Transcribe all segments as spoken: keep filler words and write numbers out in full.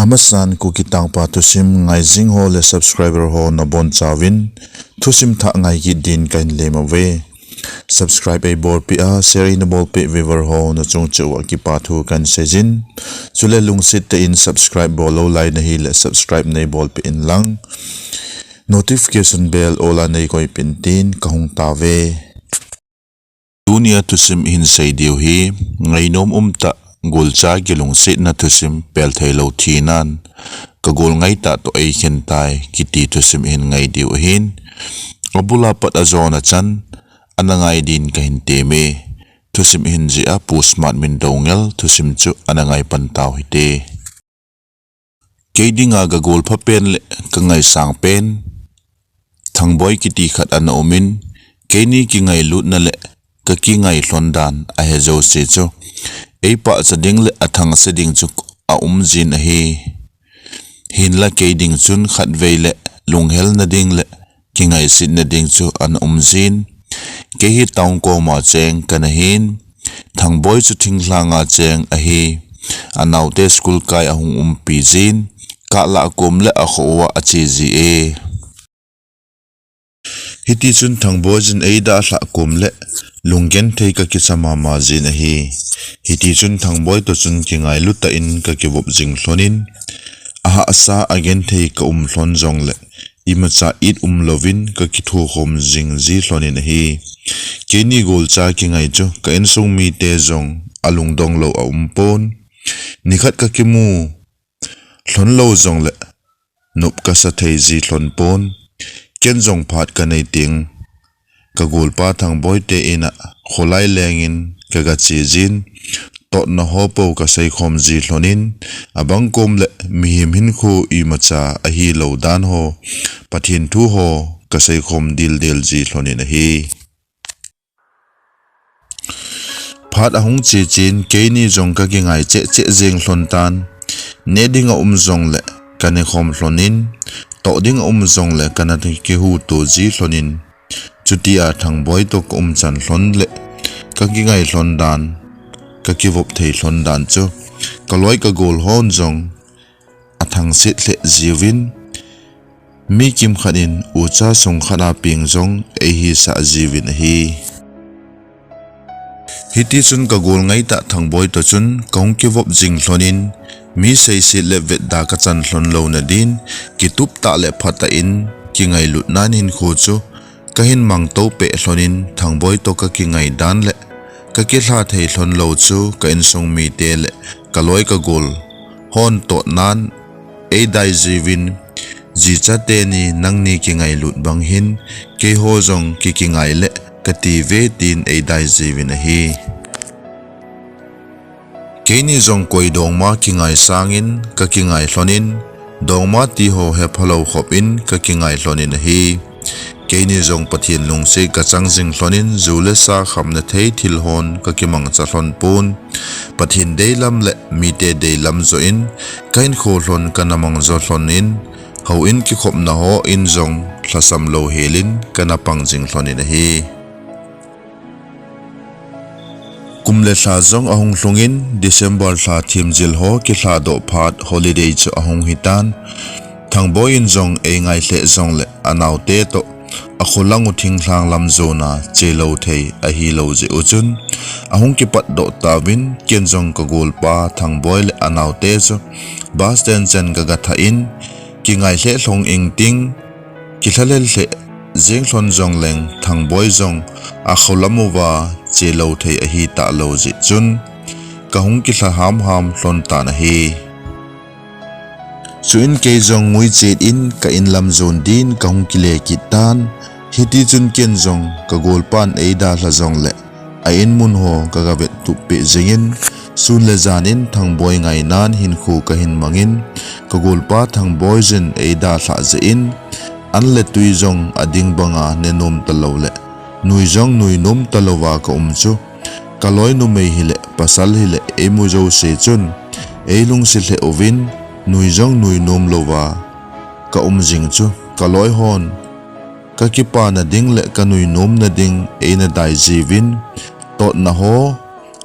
Amasan Kuki Tangpa thusim ngai jing ho le subscriber ho nabonchauvin thusim thah ngai kit din kahin lem uve. Subscribe eibolpeh a, share eina bolpeh viewer ho nachung cheh uva kipa thu kahin seijin. Chule lungset tah in subscribe bol lou lai nahile subscribe neibolpeh inlang notification bell all a neikoipeh in tin kahung tauve. Tunia thusim ihin sei diu hi, ngainom umtah, golcha kilungsetna thusim, peltheilou thinan, kagol ngaitah toh eikhen tai, kiti thusim ihin ngai diu ahin. Abula pat ajona chan, ana ngai din kahin temme. Thusim ihin jih a Pu Smart Mindoungel thusim chu ana ngai pan tau hite. Kei dinga kagol phapen le kangaisang pen Thangboi kiti khat ana umin, keini kingailutna le kakingai lhon dan ahe jouse chu eipahcha ding le athangse ding chu aumjin ahi. Hinla kei ding chun khatvei le lunghelna ding le kingaisetna ding chu ana umjin. Kei hi town koma cheng kana hin, Thangboi chu thinglhanga cheng ahi. Anaote school kai ahung umpi jin, kahlah kom le akho uva ache jie. Hitichun Thangboi jin eidalhah kom le lunggenthei kakicha mama jin ahi. Hitichun Thangboi toh chun kingailu tah in kakivop jing lhonin, ahahsa agenthei kaum lhon jongle imacha it umlouvin kakithokhom jing ji lhonin ahi. Keini golcha kingai chu ka insung mite jong alungdong lou aumpon. Nikhat kakimu lhon lou jongle nop kasa thei ji lhon pon. Ken jong phat kanei teng kagolpa Thangboi te ina kholai lengin kagache jin, totna ho pou kaseikhom ji lhonin, abang kom le mihem hinkho imacha ahilou dan ho, Pathen thu ho kaseikhom dildel ji lhonin ahi. Phat ahung che chen keini jong kakingai cheh cheh jeng lhon tan, neh ding aum jongle kanekhom lhonin, toh ding aum jongle kana kihuto ji lhonin, chutia Thangboi toh kaumchan lhon le kakingai lhon dan, kakivop thei lhon dan chu kaloi kagol hon jong athangset lheh jiuvin, mi kimkhat in ucha sung khat a peng jong eihisah jiuvin ahi. Hitichun kagol ngaitah Thangboi toh chun kahung kivop jing lhonin, mi seiset le vetda kachan lhon louna din, kitup tah le phatah in kingailutnan hinkho chu kahin mangto peh lhonin, Thangboi toh kakingai dan le kakilha thei lhon lou chu ka insung mite le kaloi kagol hon totnan eidai jiuvin, jicha teni nangni kingailut bang hin keiho jong kikingai le katiuve tin eidai jiuvin ahi. Keini jong koi dongma kingai sangin kakingai lhonin, dongma tiho hephalou khop in kakingai lhonin ahi. Keini jong Pathen lungset kachang jing lhonin, ju le sa khamna thei thil hon kakimangcha lhon pon. Pathen deilam le mite deilam joh in kahinkho lhon kana mang jo lhonin, houin kikhopna ho in jong lhasam louhelin kana pang jing lhonin ahi. Kum le lha jong ahung lhungin, December lha themjil ho kilhadoh phat holiday chu ahung hitan. Thangboi in jong eingai lheh jongle anaote toh akholang u thinglhang lam jona chelou thei ahilou jeh u chun, ahung kipatdoh tauvin, ken jong kagolpa Thangboi le anaote chu bus stand chan kagathah in, kingai lheh lhon ingting, kilhalel lheh jeng lhon jongleng Thangboi jong akholam uva chelou thei ahitalou jeh chun, kahung kilha hamham lhon tan ahi. Chuin kei jong ngui chet in ka inlam jon din kahung kile kit tan. Hitichun ken jong kagolpan eidalha jongle a inmun ho kagavettup peh jengin, sun le jan in Thangboi ngainan hinkho kahin mangin, kagolpa Thangboi jin eidalhah jeh in, an le twi jong ading banga nenom talou le nui jong nuinom talouva kaum chu, kaloi numei hile pasal hile eimu jouse chun eilungset lheh uvin, nui jong nuinom louva kaum jing chu, kaloi hon kakipana ding le kanuinomna ding eina dai jiuvin, totna ho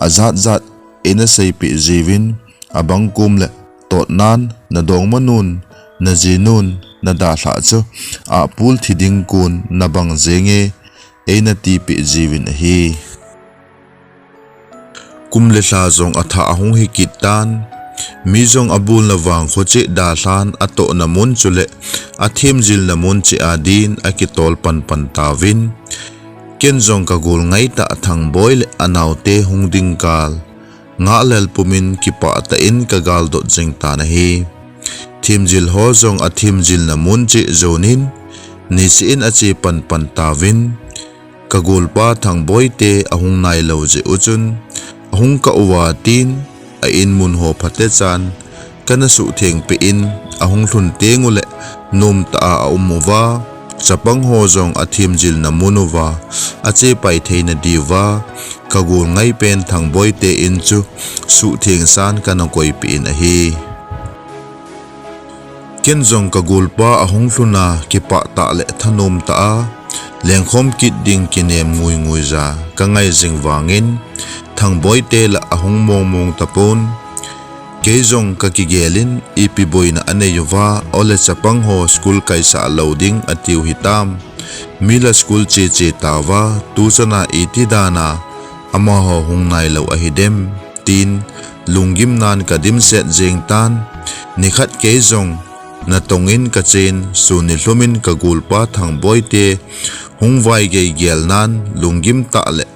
ajatjat eina seipeh jiuvin, abang kom le totnan nadongmanun, najinun, nadalhah chu apul thi ding kon nabang jenge, eina tipeh jiuvin ahi. Kum le lha jong athah ahung hi kit tan, mi jong abulna vang khocheh dalhan atohna mun chule athemjilna mun cheh a din akitol panpan tauvin. Ken jong kagol ngaitah Thangboi le anaote hung ding kal ngahlel pumin kipah tah in kagaldot jing tan ahi. Themjil ho jong athemjilna mun cheh jonin niseh in ache panpan tauvin. Kagolpa Thangboi te ahung nailou jeh u chun ahung kah uva tin, a in mun ho phatechan kana suhtheng peh in, ahung lhun teng uleh nomtah a aum uva, chapang ho jong athemjilna mun uva achepai theina diuva, kagol ngaipen Thangboi te in chu suhthengsan kana koipeh in ahi. Ken jong kagolpa ahung lhun a kipah tah le thanom tah a lengkhom kit ding kinem nguinguija kangai jing vangin, Thangboi te la ahung mongmong tapon. Kei jong kakigel in, ipi boina anei uva, ole chapang ho school kaisah lou ding atiu hitam, mi la school cheche tauva, tuchana iti dana amaho hung nailou ahidem, tin lunggimnan kadimset jeng tan. Nikhat kei jong natong in kachen, sun nilhum in kagolpa Thangboi te hung vaigei gelnan lunggim tah le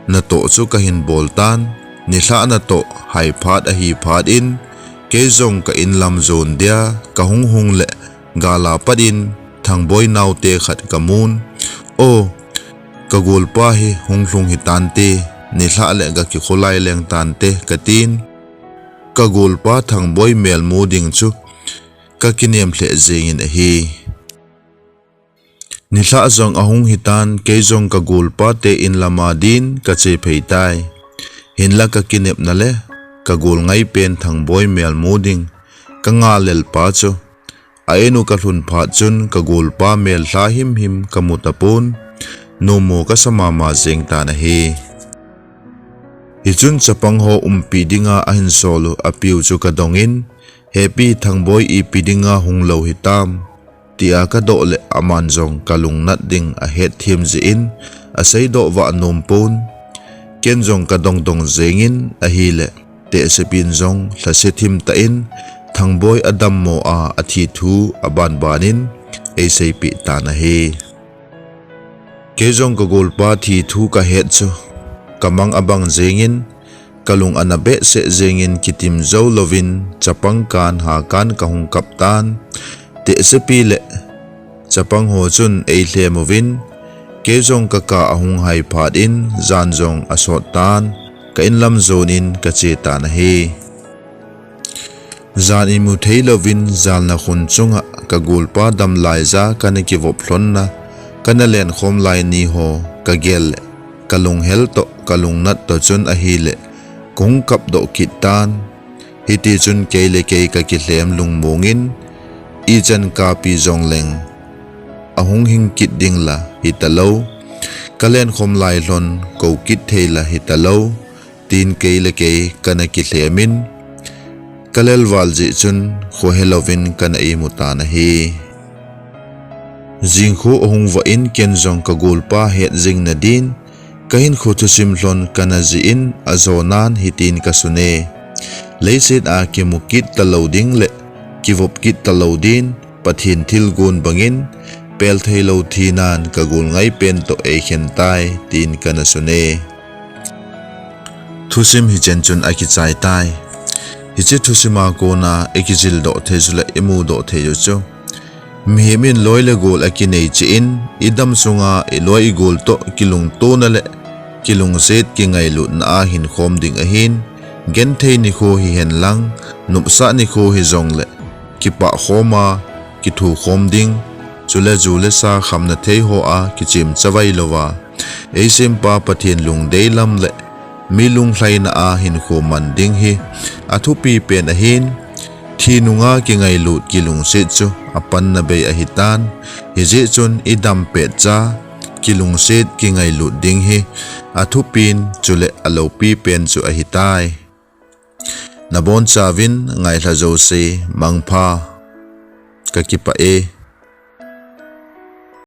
natoh chu kahin bol tan. Nilhah natoh hai phat ahi phat in, kei jong ka inlam jon dia kahung hung le, gal a pat in Thangboi naote khat kamun. O, kagolpa hi hung lhung hitante, nilhah le gakikholai leng tante, katin. Kagolpa Thangboi melmu ding chu kakinem lheh jengin ahi. Nilhah jong ahung hitan, kei jong kagolpa te inlam a din kache phei tai. Hinla kakinepna le kagol ngaipen Thangboi melmu ding kangahlel pa chu a in u kalhun phat chun kagolpa mel lha himhim kamu tapon, nommo kasa mama jeng tan ahi. Hichun chapang ho umpi dinga ahin sol u apiu chu kadongin, Hepi, Thangboi ipi dinga hung lou hitam, tia kadoh le aman jong kalungnat ding ahetthem jeh in aseidoh vah nompon. Ken jong kadongdong jengin ahile, tehsepin jong lhasetthim tah in Thangboi adammo a athi thu abanbanin eiseipeh tan ahi. Kei jong kagolpa thi thu kahet chu kamang abang jengin, kalung ana behseh jengin kitim jou louvin chapang kan ha kan kahung kap tan. Tehsepi le chapang ho chun eilhem uvin, kei jong kaka ahung hai phat in jan jong asot tan, ka inlam jonin kache tan ahi. Jan imu thei louvin jalna khun chunga kagolpa damlaija kana kivop lhonna, kana lenkhom lai ni ho kagel le, kalunghel toh, kalungnat toh chun ahile, kahung kapdoh kit tan. Hitichun kei le kei kakilhem lungmongin, ichan kapi jongleng ahung hing kit ding la hitalou, kalenkhom lai lhon kou kit thei la hitalou, tin kei le kei kana kilhemin, kalelval jeh chun khohelouvin kana imu tan ahi. Jingkho ahung vah in ken jong kagolpa het jing nadin, kahinkho thusim lhon kana jih in ajonan hitin kasune. Leiset a kimu kit talou ding le kivop kit talou din, Pathen thilgon bangin, pel theilou thinan kagol ngaipen toh eikhen tai, tin kana sune. Thusim hichen chun akichai tai. Hiche thusima kona ikijildoh thei u le imudoh thei u chu, mihem in loi le gol akinei cheh in, idam sunga iloi igol toh kilungtona le kilungset kingailutna a hinkhom ding ahin, genthei nikho hihen lang, nopsah nikho hijongle, kipah khoma kithukhom ding, chule ju le sa khamna thei hoa kichim chavai louva, eisempa Pathen lungdei lam le mi lunglhaina a hinkho man ding hi athupi pen ahin, thi nunga kingailut kilungset chu apanna bei ahitan, hijeh chun idam petcha kilungset kingailut ding hi athupin chule aloupi pen chu ahitai. Nabonchauvin ngailha jouse mangpha. Kakipah e.